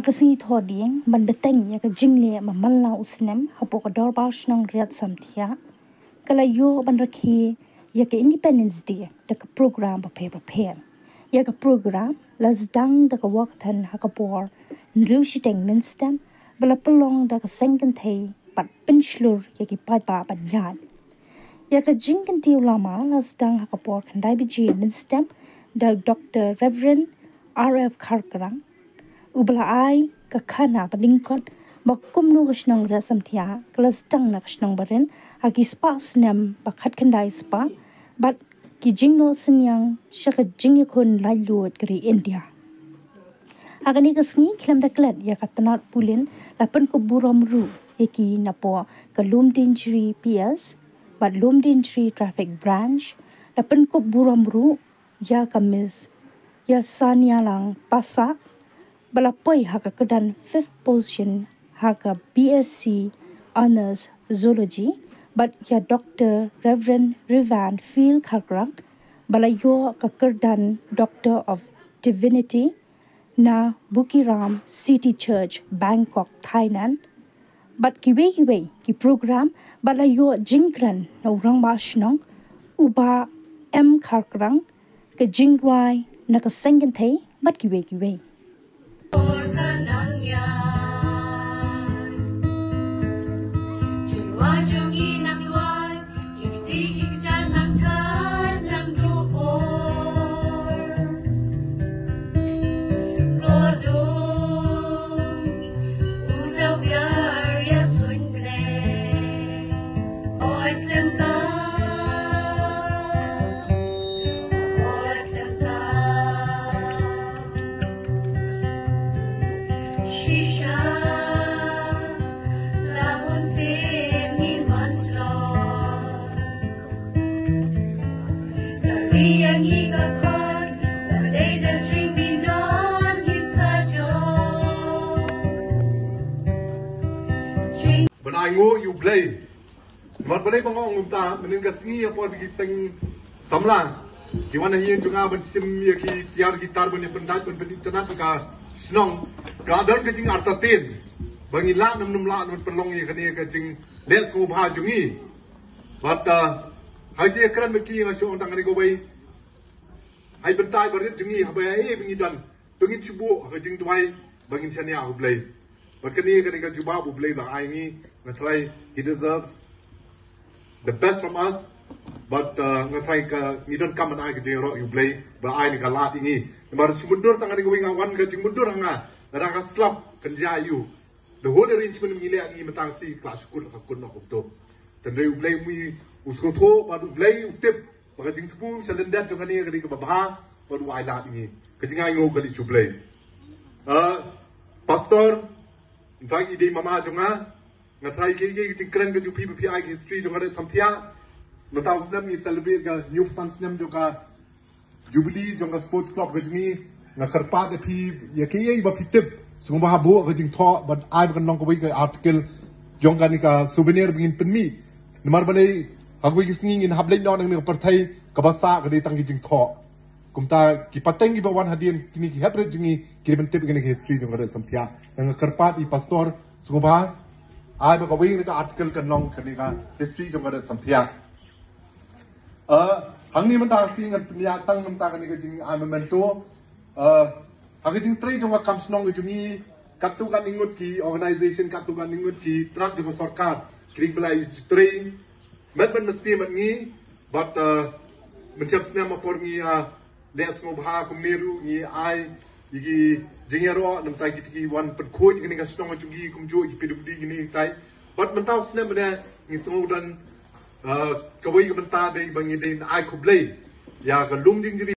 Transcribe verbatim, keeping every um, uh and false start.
Ka sngi Thohdieng ban bteng ïa ka jingleh ba man la u snem hapoh ka Dorbar Shnong Riat Samthiah, ka la ïoh ban rakhe ïa ka Independence Day da ka program bapher bapher. Ïa ka program la sdang da ka wak than ha ka por hynriew shiteng mynstep, ba la pynlong da ka seng kynthei bad pynshlur ïa ki paidbah ban ïaid. Ïa ka jingkyntiew lama la sdang ha ka por khyndai baje mynstep da u Doctor Reverend R F Kharkrang, u ba la ai ka khana ba lyngkot ba kumno ka shnong Riat Samthiah ka la sdang na ka shnong barit ha ki spah snem ba khatkhyndai spah, bad ki jingnoh synñiang sha ka jingïakhun laitluid ka ri India. Ha kane ka sngi khlem da klet ïa ka tnat pulin, la pynkup burom ruh ïa ki napoh ka Lumdiengjri P S bad Lumdiengjri Traffic Branch. La pynkup burom ruh ïa ka Miss Yasanialang Passah, ba la poi ha ka kyrdan fifth position ha ka B S C Honours Zoology, bad ïa Doctor Reverend Rivan Phil Kharkrang, ba la ïoh ka kyrdan Doctor of Divinity na Bukiram City Church, Bangkok, Thailand. Bad kiwei kiwei ki program ba la ïoh jingkren na u Rangbah Shnong, u Bah M Kharkrang, ka jingrwai na ka seng kynthei bad kiwei kiwei. Ban ai nguh ïa U Blei. Namar balei ba nga ong kumta, mynnin ka sngi ha por ba ki seng samla ki wan ha ïing jong nga ban shim ïa ki tiar ki tar ban ïa pyndait ban pynitynnad ïa ka shnong, ka don ka jingartatien ba ngi lah ne ym lah ban pynlong ïa kane ka jingleh sngewbha jong ngi. Bad, ah, ha ka jingïakren bad ki, nga shu ong tang kane kawei, ha i bynta i barit jong ngi, haba ïa ei ba ngi don, to ngin shu buh ha ka jingduwai ba ngin shaniah ha U Blei. Bad kane, kane ka jubab U Blei ba ai ngi, nga tharai he deserves the best from us. Bad, uh, nga tharai ka ngi donkam ban ai ka jingïaroh ïa U Blei ba ai ne ka lad ïa ngi. Namar shu mutdur tang kane kawei, nga wan ka jingmutdur ha nga, lada ka slap kan jia ïa u. The whole arrangement ngi leh ngi mynta ka sngi ka la shu kut, ka kut noh kumto. Tang dei U Blei um, u sngewthuh bad U Blei u tip ba ka jingthmu sha lyndet jong kane ka dei kaba bha bad u ai lad ïa ngi. Ka jingai nguh ka dei sha U Blei. Ah, Pastor, in fact i dei mama jong nga. Nga tharai kiei kiei ki jingkren ka jong phi ba phi ai ka history jong ka Ri Samthiah. Mynta u snem ngi celebrate ka hynñiew phew san snem jong ka Jubilee jong ka Sports Club ka jong ngi. Nga kyrpad ïa phi, ïa kiei ba phi tip, sngewbha buh ka jingthoh bad ai ba kan long kawei ka article jong kane ka souvenir ba ngin pynmih. Namar balei, ha kawei ka sngi ngin hap leit noh na kane ka pyrthei, kaba sah ka dei tang ka jingthoh. Kumta ki pateng kiba wan hadien, kine ki hep rit jong ngi ki dei ban tip ïa kane ka history jong ka Ri Samthiah. Nga kyrpad ïa i Pastor, sngewbha ai ba kawei kane ka article kan long kane ka history jong ka Ri Samthiah. Uh, hangne mynta ka sngi ngan pynïaid tang mynta kane ka jingai memento. Uh, ha ka jingtrei jong ka kam shnong ka jong ngi, katto katne ngut ki organisation, katto katne ngut ki tnat jong ka sorkar, ki dei ba la ïa trei met ban mynsiem bad ngi. Bad, uh, mynshem snem ha por ngi, uh, leh sngewbha kumne ruh ngi ai ïa ki jingïaroh na bynta kito ki wan pynkhuid ïa kane ka shnong jong ngi, kumjuh ïa ki P W D kine kitai. Bad mynta u snem mynne ngi sngew don, uh, kawei ka bynta dei ba ngi dei ban ai khublei ïa ka Lumdiengjri